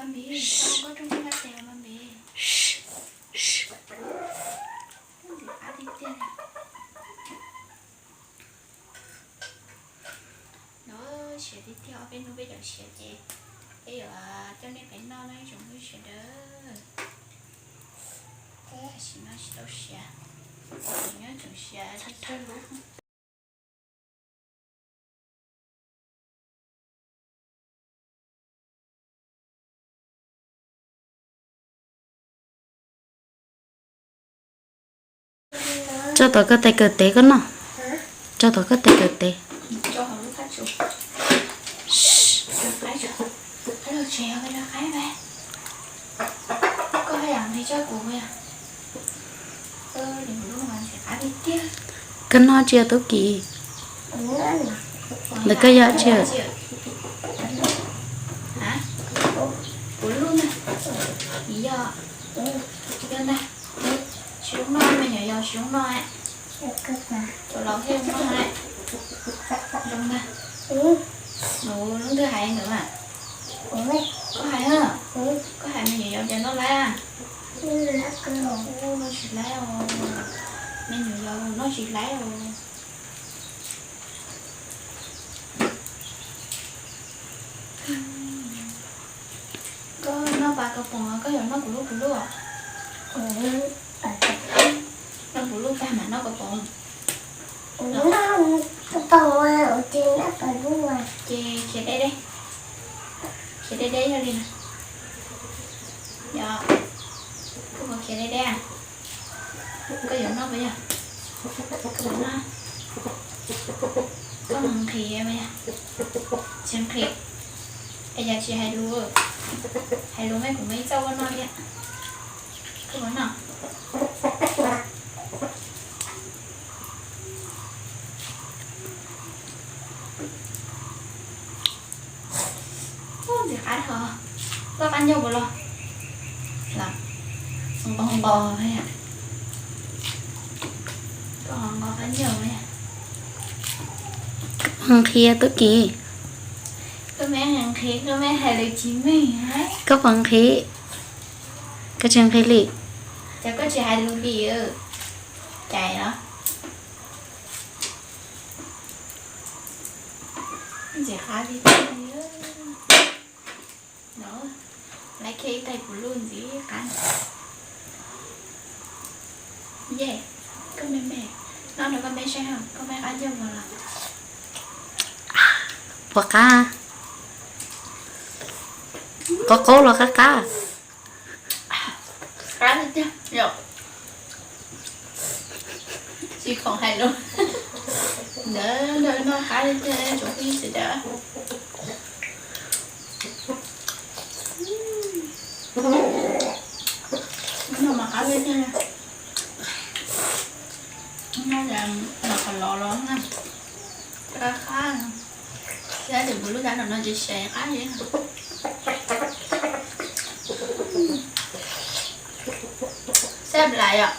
Mas Npis, koj rooj haj tes mas Npis. Ntxim qab tiag tiag li. No, siav tiag tiag, ob peb hnub peb caum siav ces peb yuav coj nej pais noj na ib tsoom phooj ywg sawv daws. Tam sim no tsis tau siav, tseem nyob tseem siav tsawg tsawg lub. Tso tom koj tais kawm tes koj noj. Tso tom koj tais kawm tes. Koj noj tsi Tub Kim? Ntawm koj yog tsi? Kuv lub na, yog, yog ntag. Tsis zoo noj, me nyuam yaus tsis zoo noj. Cov laus thiaj zoo noj. Zoo ntag. Nws lub twg hais nws mas? Koj hais, koj hais me nyuam yaus cas noj laib a? Noj tsis laib os. Me nyuam yaus noj tsis laib os. Koj noj pas kaus poom, koj yuav noj kuv lub kuv lub? Noj kuv lub tag mam noj kaus poom. Ces khiav deb deb, khiav deb deb yog li na. Yog, koj puas khiav deb deb? Koj yuav noj puas yog? Koj puas noj? Koj nqhis mas yog? Tsis nqhis. Es yog tsis hais lus, hais lus mas kuv muaj ib txoj koj noj thiab. Koj puas noj? Ntxim qab dhau. Koj qab ncauj puas los? Los nqos nqos, koj nqos qab ncauj. Nqhis Tub Kim. Koj me nqhis, koj me hais lus tsis meej. Koj puas nqhis? Koj tsis nqhis li. Ces koj tsis hais lus li. Cais los? Ntxim qab li. Laiv kiag ib tais puv luj ntxim qab. Yes, koj me me, noj rau koj me saib, koj me qab ncauj puas los? Puas qab? Qab qaub los qab qab? Qab tiag tiag yom. Tsis khoom hais lus. Ntawd noj qab tiag tiag tsoom phooj ywg sawv daws. Noj mas qab tiag tiag. Noj los qhov lov los na, qab qab. Thiab tus puv luj tab tom no ces siav qab li. Sab lais yom.